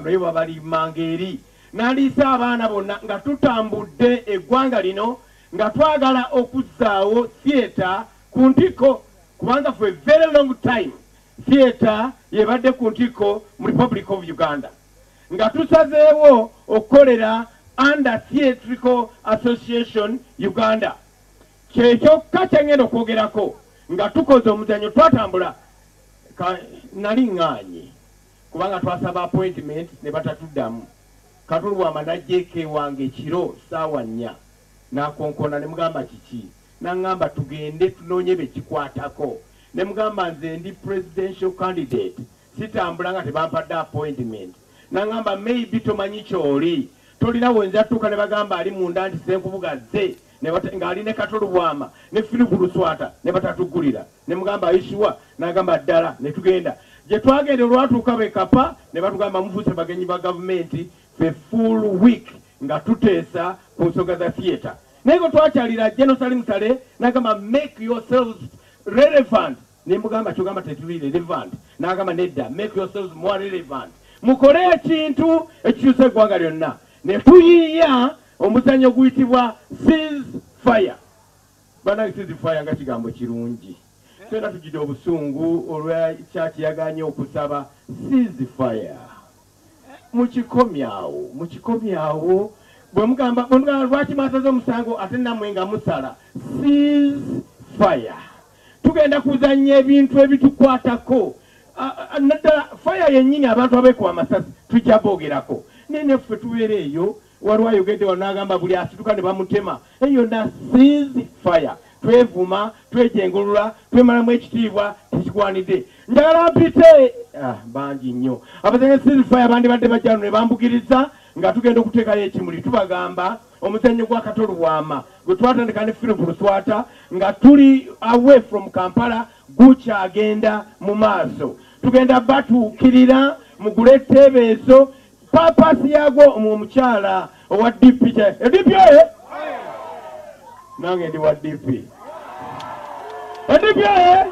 Naye babalimanga eri n'aliisa abaana bonna nga tutambudde eggwanga lino nga twagala okuzzaawo theatre ku ntikko, kubanga for a very long time theatre yebadde ku ntikko mu Republic of Uganda, nga tusazeewo okukolera under Theatrical Association Uganda. Kyekyokka kyengenda okwogerako nga tukoze omuzannyo. Twatambula, nali ŋŋaanye kubanga twasaba appointment ne batatuddamu. Kato Lubwama najjeeko ewange ekiro ssaawa 4, n'akonkona. Ne mugamba, "Kiki?" N'aŋŋamba, "Tugende tunoonye bekikwatako." Ne mugamba, "Nze ndi presidential candidate, sitambula nga tebampadde appointment." N'aŋŋamba, "Maybe tomanyi kyoli, tolina wenza tuuka." Ne bagamba ali munda nti Senkubuga zze ng'ali ne Kato Lubwama ne Philip Luswata, ne batatugulira. Ne mugamba, "Ayishiwa?" N'agamba, "Ddala." Ne tugenda. Gye twagenda, olwatuuka bekapa ne batugamba, "Mufuuse bagenyi ba gavumenti." Fe full week nga tuteesa ku nsonga za theatre. Naye ngo twakyalira General Salim Saleh, n'agamba, "Make yourselves relevant." Ne mugamba, "Kyogamba tetuli relevant?" N'agamba, "Nedda, make yourselves more relevant, mukole ekintu ekikyusa eggwanga lyonna." Ne tuyiiya omuzannyo guyitibwa Cease Fire. Banange, cease fire nga kigambo kirungi. Twena tugidde obusungu olwakyakiyaganye okusaba cease fire. Mukikomyawo, mukikomyawo. Bwe mugamba lwaki mwasaze omusango ate nammwe nga musala cease fire? Tugenda kuzannya ebintu ebitukwatako. Naddala fire yennyini, abantu abeekuba amasasi tujja boogerako, naye neffe tubeera eyo. Waliwo ayogedde wano n'agamba buli asituka ne bamutema. Eyo na cease fire, twevuma, twejengulula, twemalamu ekitiibwa tekigwanidde. Njagala mpite bangi nnyo abazanya cease fire bandibadde bajjano ne bambugiriza nga tugenda okuteekayo ekimuli. Tubagamba omuzannyo gwa Kato Lubwama gwe twatandika ne Philip Luswata nga tuli away from Kampala gukyagenda mu maaso. Tugenda batuukirira, mugule etteebeezo. Purpose yagwo, omukyala owa DP, DP oye! Nange ndi wa DP. DP oye!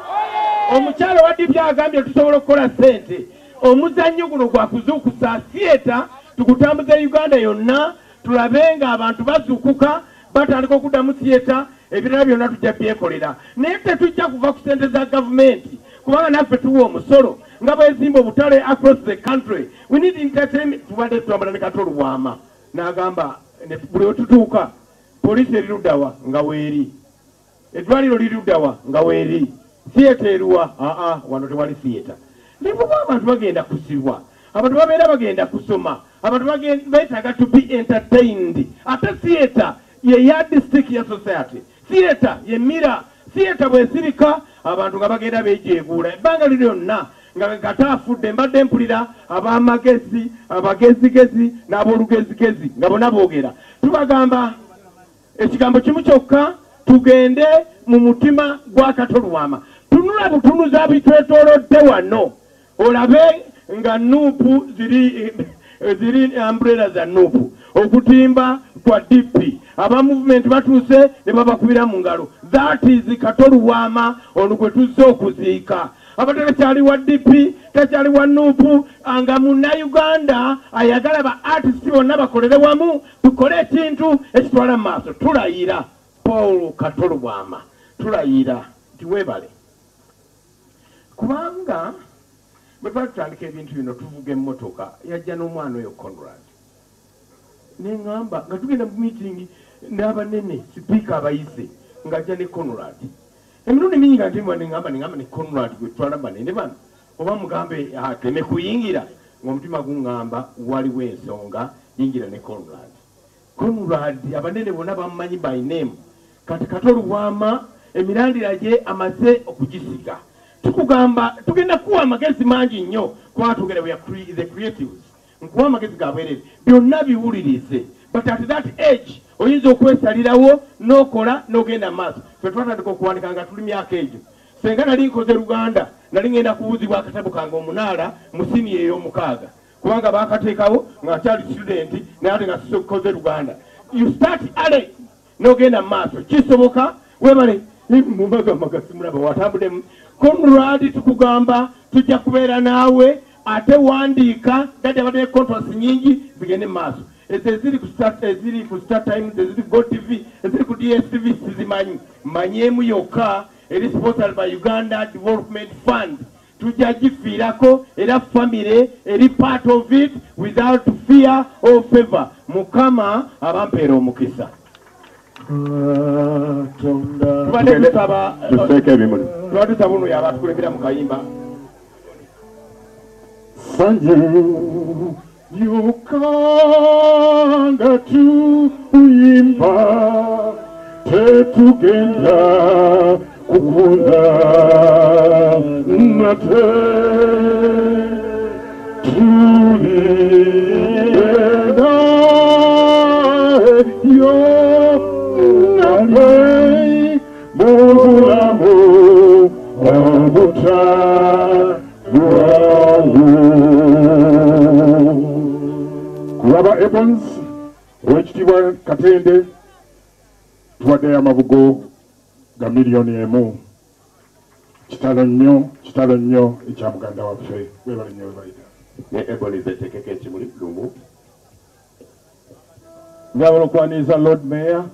Omukyala owa DP agambye tusobola okukola ssente. Omuzannyo guno gwakuzuukusa theatre, tugutambuze Uganda yonna, tulabe nga abantu bazuukuka, batandika okuddamu theatre. Ebirala byonna tujja byekolera, naye tetujja kuva ku ssente za gavumenti, kubanga naffe tuwa omusolo nga bwezimba obutale across the country. We need entertainment. Tubadde tutambula ne Kato Lubwama, n'agamba buli wetutuuka, poliisi eri luddawa? Nga weeri. Eddwaliro liri luddawa? Nga weeri. Theatre eruwa? Aa, wano tewali theatre. Nibuba abantu bagenda kusibwa, abantu babeera bagenda kusoma, abantu beetaaga to be entertained. Ate theatre ye yardstick ya society, theatre ye mirror. Theatre bwesirika, abantu nga bagenda bejeeguula ebbanga liri lyonna nga kata afudde. Mbadde mpulira ab'amagezi, abagezigezi n'ab'olugezigezi nga bonna boogera. Tubagamba ekigambo kimu kyokka: tugende mu mutima gwa Kato Lubwama. Tunula butunuza bitwetoolodde wano, olabe nga NUP ziri, ziri umbrella za NUP, okutimba kwa DP, aba movement batuuse ne babakubira mu ngalo. That is Kato Lubwama ono gwe tuzze okuziika. Abadde takyali wa DP, takyali wa NUP, nga Munnayuganda ayagala ba artist bonna bakolere wamu, tukole ekintu ekitwala mu maaso. Tulayira Paul Kato Lubwama, tulayira nti weebale, kubanga bwe twali tutandika ebintu bino, tuvuga emmotoka, yajja n'omwana oyo Conrad, neŋŋamba nga tugenda mu meeting n'abanene, sipiika abayise, ng'ajja ne Conrad. Emirundi mingi nga ntimba, neŋŋamba ne Conrad gwe twala banene bano, oba mugambe ateme kuyingira, ng'omutima guŋŋamba waliwo ensonga, yingira ne Conrad. Conrad abanene bonna bamumanyi by name. Kati Kato Lubwama emirandira gye amaze okugisiga. Tukugamba tugenda kuwa amagezi mangi nnyo, kubanga tugenda, we are the creatives. Nkuwa amagezi ga bwerere, byonna biwulirize, but at that age oyinza okwesalirawo n'okola n'ogenda mu maaso. Fe twatandika okuwandika nga tuli myaka egyo. Senga nali nkoze Luganda, nali ngenda kubuuzibwa akatabo kange Omunaala mu siniya ey'omukaaga, kubanga bakateekawo nga nkyali student, naye ate nga sikoze Luganda. You start early n'ogenda mu maaso, kisoboka. Webale mumagamaga, simulaba watambuddemu. Conrad, tukugamba tujja kubeera naawe. Ate wandiika daddy abadde contracts nyingi zigende mu maaso. Ezo eziri ku Star, eziri ku Star Times, eziri ku Go TV, eziri ku DSTV sizimanyi. Manyeemu yokka eri sponsored by Uganda Development Fund. Tujja gifiirako era family eri part of it without fear or favor. Mukama abampeera omukisa. Tubadde tusaba Tuseeko ebimuli. Tubadde tusaba ono yaba atukulembera mu kayimba. Sanyu Uganda tuyimba tetugenda kukunda nate tuligenda yo nape mubulamu obutagwawo. Kulaba Evans owekitiibwa Katende tuwaddeyo amabugo ga 1,000,000. Kitalo nnyo, kitalo nnyo ekya muganda waffe. Weebale nnyo, weebalira. Ne Ebonies eteekeko ekimuli lumu. Njagala okwaniriza Lord Mayor